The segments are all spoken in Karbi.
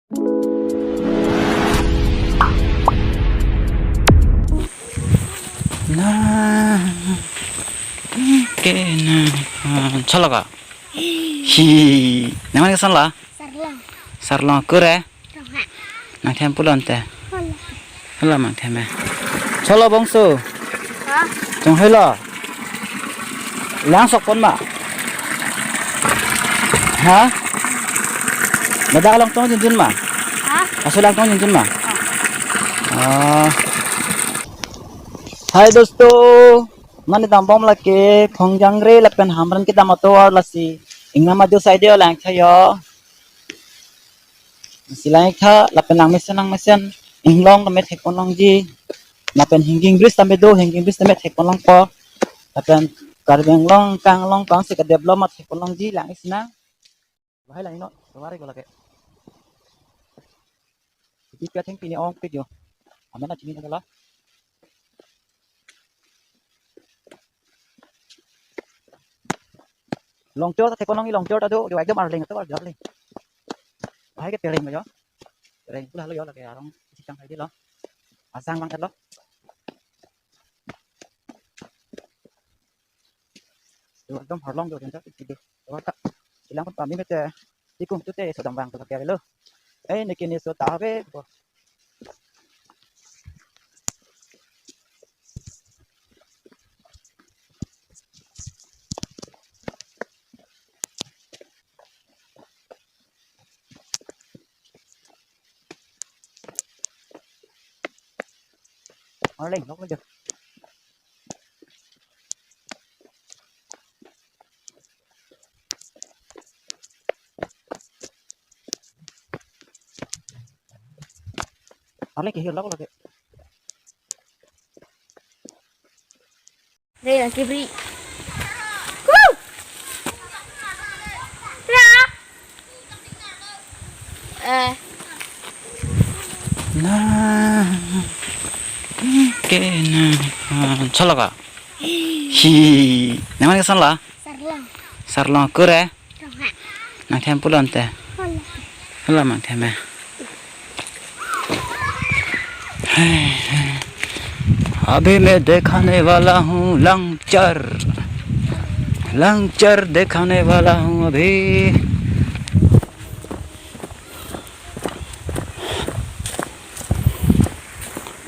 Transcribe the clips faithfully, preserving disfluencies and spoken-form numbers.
Na, ke na, ah, cholo ka? Hi, nangman keson lo? Sarlong. Sarlong kure? Ronghang. Nangthem pulo ante. Hola. Hola, nangthem e. Cholo bongso. Ha? Chonghoi lo. Lang sok pon ma? Ha? Ladak along tong junjun ma? Ha? Laso lang tong junjun ma? Ha. Ah. Hai dosto. Nani dambom lake Khongjangre lapen Hamren kedam atovar lasi. Ingnam ajo side o lang tha jo. Si lang ik tha lapen nangmesen nangmesen inglong tame thek pon longji. Lapen Hinging Bridge tame do, Hinging Bridge tame thek pon longpo. Lapen Karbi Anglong, Karbi Anglong pang si ke develop ma thek pon longji lang ik sinang. Bahai lang ik non, tovar ik lake. Ipi atheng pini ong pik jo. Amen achini nagala. Longchor ta thek pon long, longchor ta do, do ekdom arleng to arleng. Bahai ke pereng jo. Pereng pula lo jo lake arong isi chang hai di lo. Asang bang lo. Yo, ekdom harlong jo, janja pik di. Tovar ta. Ilang pon pami mete. Tikung tute sodam bang to kya lo. Eh, niki ni so ta ave. Arleng, nok lagi. Arleng kehir lok lagi. Dei, lagi beri. Woo! Ya. Eh. Na, ke na, ah, cholo ka? Hi, nangman keson lo? Sarlong. Sarlong kure? Ronghang. Nangthem pulo ante. Hola. Hola, nangthem e. अभी मैं दिखाने वाला हूँ लंगचर, लंगचर दिखाने वाला हूँ अभी।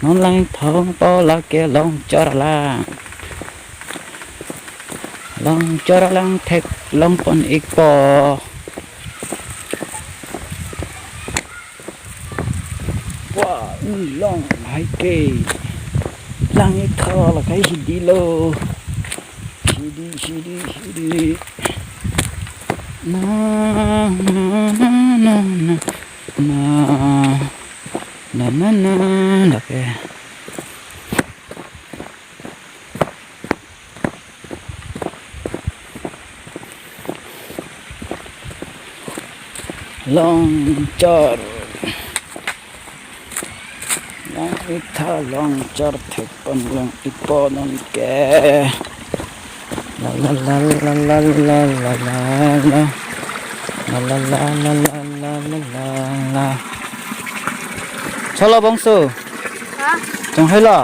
Non lang thong po lake longchor lang. Longchor lang theklong pon ikpo. Wah, long hai ke. Lang ik tho lake hidi lo. Hidi, hidi, hidi. Na, na, na, na, na. Na, na, na, na, na, lake. Longchor. Lang ik tha longchor thek pon long ikpo non ke. La la la la la la la la la. La la la la la la la la la. Cholo bongso. Ha? Chonghoi lo.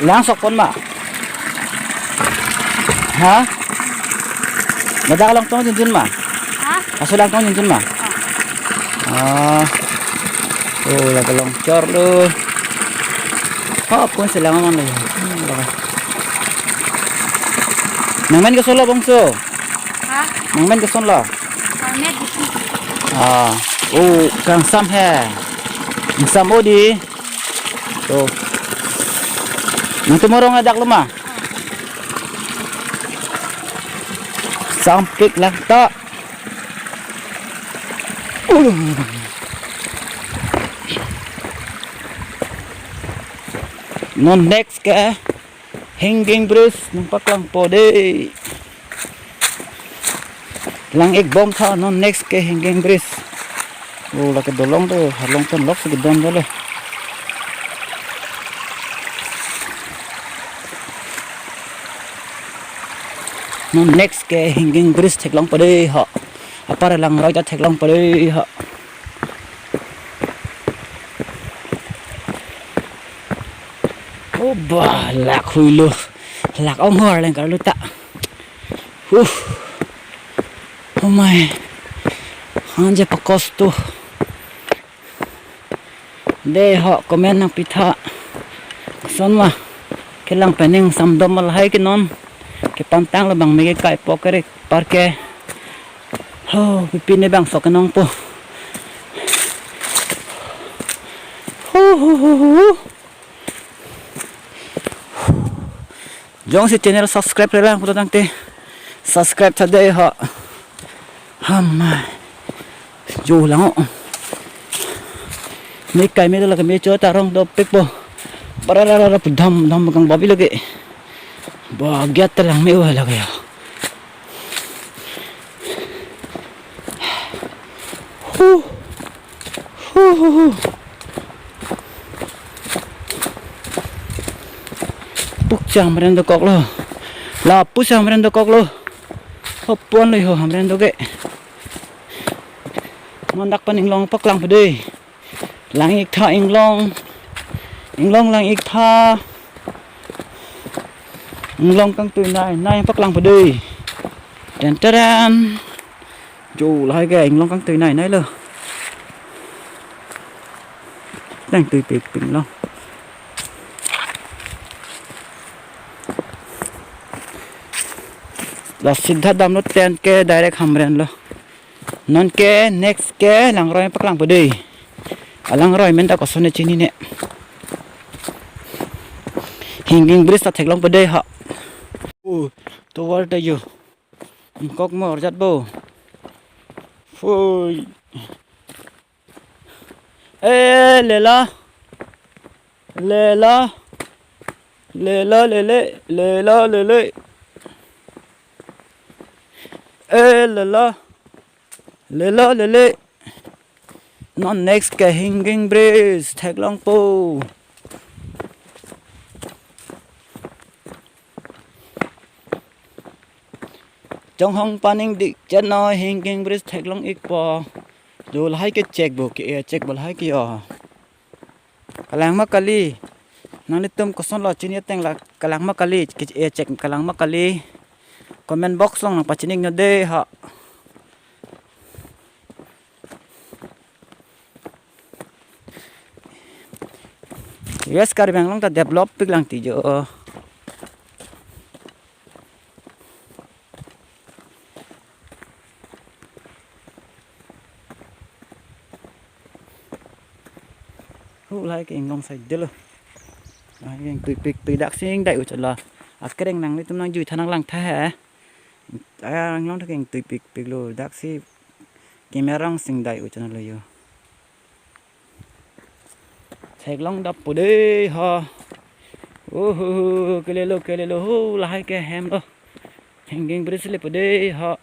Lang sok pon ma? Ha? Ladak along tong junjun ma? Ha? Laso lang tong junjun ma? Ah. Oh, lake longchor lo. Ha, pun selang man lo. Hmm, lake. Nangmen keson lo bongso? Ha? Nangmen keson lo? Nangmen keson. Ah. Oh, kangsam he. Kangsam odi. To. Nangtum arong adak lo ma? Sampik lang ta. Non next ke Hanging Bridge nangpaklangpo dei. Lang ik bom tha non next ke Hanging Bridge. Oh, lake dolong do, halong pen lok si kedon do le. Non next ke Hanging Bridge theklongpo dei ho. Apar langroi ta theklongpo dei ho. Oh bah, lak huilo. Lak ong hor leng karlu ta. Huh. Oh my. Anje pakosto. Dei ho, comment nangpitha. Koson ma kelang pen ning samdom ma lahai ke non. Kepantang lo bang me ke kai po kere parke. Ho, pipi ne bang sok kenong po. Hu, hu, hu, hu. Jongsi channel subscribe relang pulo tangte subscribe tha dei ho. Hamai. Jo lang o. Me kai me lake me cho ta rong dopik po. Bararara pu dham dham kang babi lake. Ba gyat ta lang me wa lake ya. Hu. Hu, hu, hu. Puk cham ren dokok lo. Lapu cham ren dokok lo. Hopon lo ho ham ren doke. Mandak pen inglong paklang pede. Lang ik tha inglong. Inglong lang ik tha. Inglong kangtui nai, nai paklang pede. Ten teren. Jo lahai ke inglong kangtui nai nai lo. Nangtui pik pik lo. La sidha damlo tent ke direct Hamren lo. Non ke next ke Langroi paklang pede. Alangroi men ta koson ne chinine. Hanging bridge ta theklong pede ha. Oh, tovar ta jo. Kok mor jat bo. Fui. Eh, lela. Lela. Lela, lele. Lela, lele. Eh, lela. Lela, lele. Non next ke hanging bridge theklong po. Chonghong paning dik chenoi hanging bridge theklong ik po. Jo lahai ke check bo ke, eh, check bo lahai ke yo. Kalang ma kali. Nanglitum koson lo chini ateng la kalang ma kali. Ke, eh, check kalang ma kali. Comment box along nangpachini nyo dei ha. Yes, Karbi Anglong ta develop pik lang ti jo. Hu lahai ke inglong side lo. Lahai ke ingtui pik pik dak sing dai u chala. Akereng nanglitum nangjui tha nanglang tha he. Aya inglong ta ke ingtui pik pik lo dak si camera sing dai u chala lo yo. Theklong dap po dei ha. Uhu, kelelo, kelelo, hu, lahai ke hem lo. Hanging bridge le po dei ha.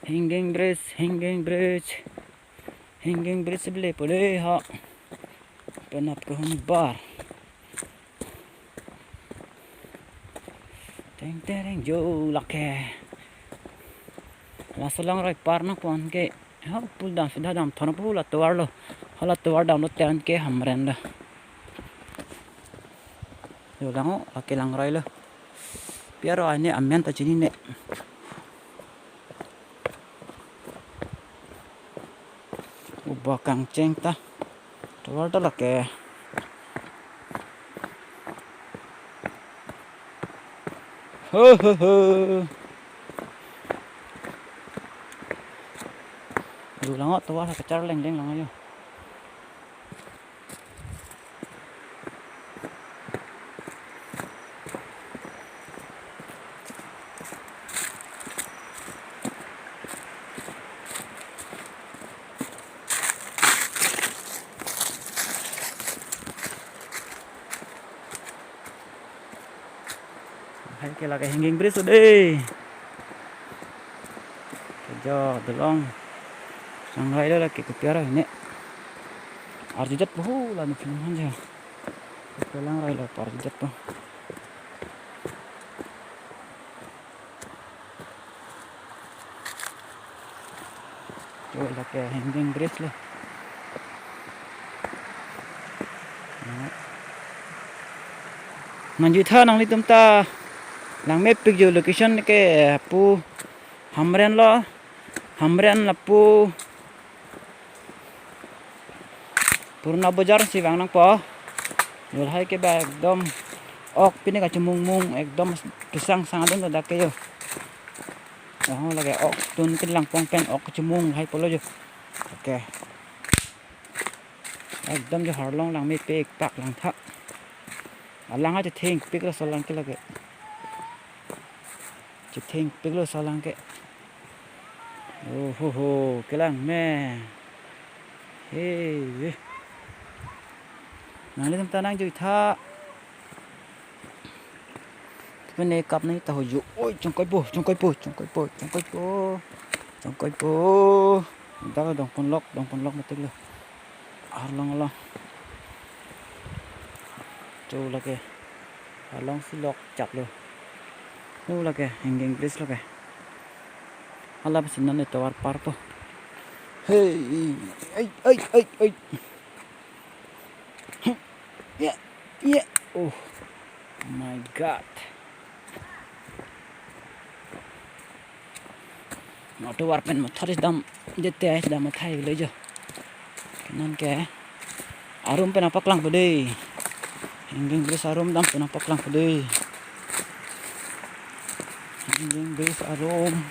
Hanging bridge, hanging bridge. Hanging bridge le po dei ha. Penap ke hon bar. Teng tereng jo lake. Laso Langroi par nangpon ke. Ha, pul dam sidha dam thon pu la tovar lo. Hala tovar damlo tent ke Hamren lo. Jo lang o, lake Langroi lo. Pi aroi ne amen ta chinine. Uba kangcheng ta. Tovar ta lake. Ho, ho, ho. Jo lang o, tovar kachar leng leng lang yo. Hai ke lake hanging bridge o dei. Ke jo dolong. Langroi lo lake kopi aroi ne. Arjujat po hu la ne film han jo. Kopi Langroi lo arjujat po. Jo lake hanging bridge lo. Nah. Nangjuitha nanglitum ta, lang mepik jo location ke, eh, pu Hamren lo, Hamren lapu Purana Bazar si vang nangpo. Jo lahai ke ba ekdom ok pine kachimung mung, ekdom kesang sang adun dak ke jo. Oh, lake ok tun kin langpong pen ok kachimung lahai pulo jo. Okay. Ekdom jo arlong lang mepik pak langtha. Alang aja thengpik laso alang ke lake. Chethengpik laso alang ke. Oh ho ho, kelang me. Hey. Nanglitum ta nangjuitha. Pine kap nangta ho jo. Oi, chongkoipo, chongkoipo, chongkoipo, chongkoipo. Chongkoipo. Dak dongponlok, dongponlok matik lo. Arlong along. Jo lake. Arlong si lok chaplo. Nu lake, Hanging Bridge lake. Hala pasi non etovar parpo. Hey, ai, ai, ai, ai. Yeah, yeah. Oh my God. Etovar pen matha dam, jete dam matha le jo. Nonke arum pen nangpaklangpo dei. Hanging Bridge arum dam pen nangpaklangpo dei. Hanging Bridge arum.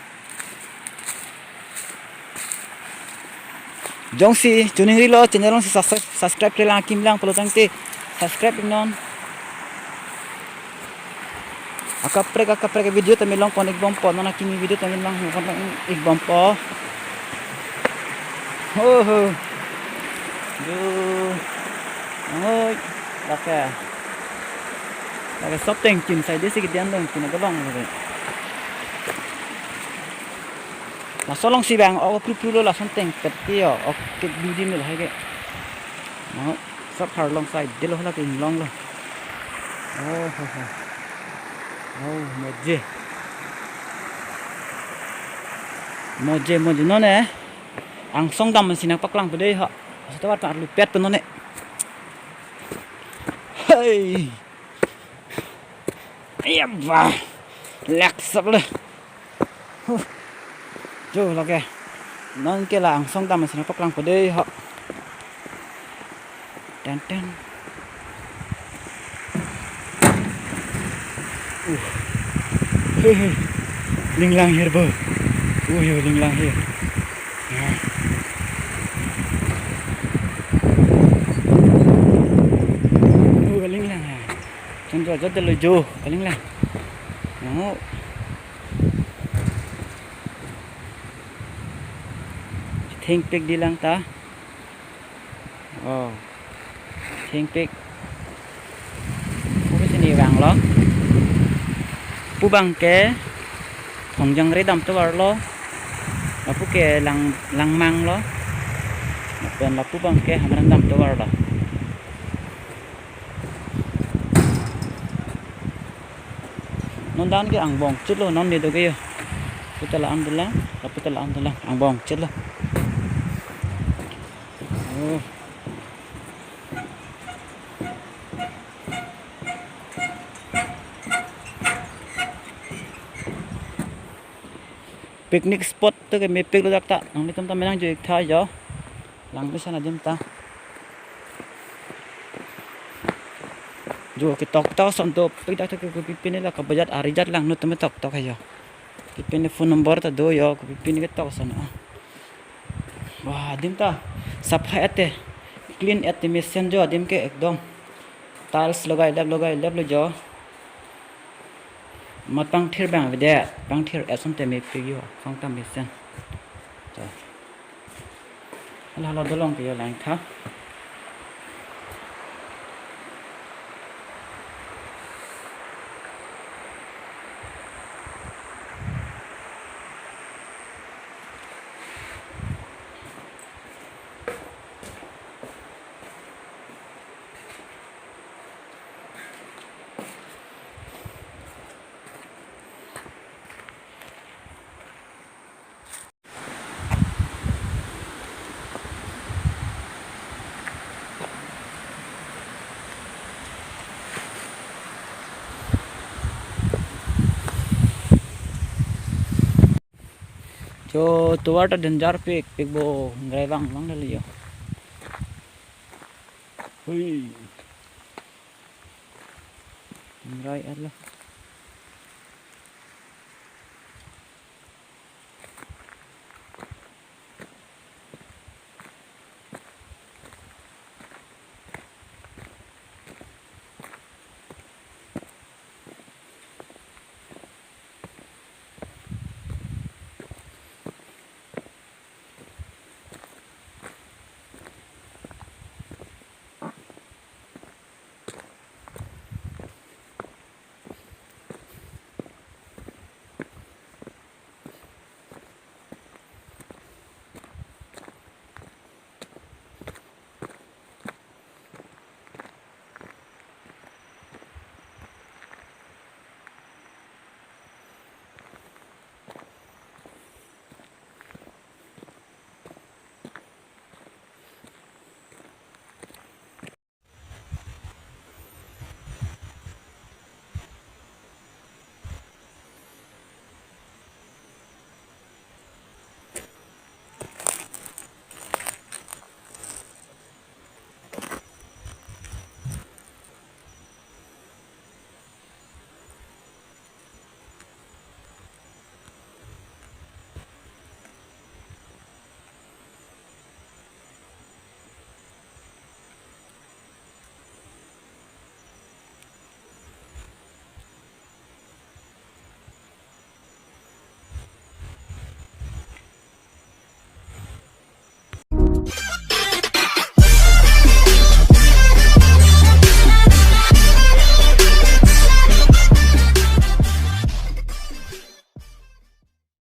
Jongsi chuningrilo channel along si subscribe, subscribe klemlang kimlang pulo tangte subscribe iknon. Akaprek akaprek video ta mi longpon ikbompo, non akimi video ta mi longpon ikbompo. Ho ho. Du. Oi, lake. Lake sop tengkin sai desi kedan tengkin abolong lake. Laso along si bang ok pru pru lo, lason tengpet ke jo, ok ke bidi mil hai ke. No, sop arlong sai delo lake inglong lo. Oh ho ho. Oh, moje. Moje, moje non e. Angsong dam si nangpaklangpo dei ho. Seta wat arlu pet pe non e. Hey. Iya ba. Lek sap le. Huh. Jo lake. Nonke la angsong dam si nangpaklangpo dei ho. Ten ten. Uh. He he. Linglang hir bo. Uh yo, linglang hir. Ya. Uh, linglang ha. Chandra jat lo jo, kalinglang. No. Thengpik di lang ta. Oh. Thengpik. Pu ke sini vanglo. Pu bang ke Thongjangre dam tovar lo. Lapu ke Lang, Langmang lo. Lapen lapu bang ke Hamren dam tovar lo. Non dan ke angbong chit lo, non ni do ke yo. Puta la-an dolang, la puta la-an dolang, angbong chit lo. Oh. Picnic spot to ke mepik lo dak ta, nanglitum ta menang jo ik tha jo. Lang mesen adim ta. Jo ketoktok ason dopik dak ta ke kopi pine la kabajat arijat langno tame toktok hai jo. Kopi pine phone number ta do jo, kopi pine ketok ason. Ah. Wah, adim ta sapha ete. Clean ete mesen jo adim ke ekdom. Tiles logai lap logai lap lo jo. Mat pangthir bang avedet, pangthir ason tame pik jo, kong ta mesen. Jo. Hala hala dolong ke jo lang tha. Yo, tovar ta danger pik, pik bo, ingrai vang vang dali yo. Hui. Ingrai alo.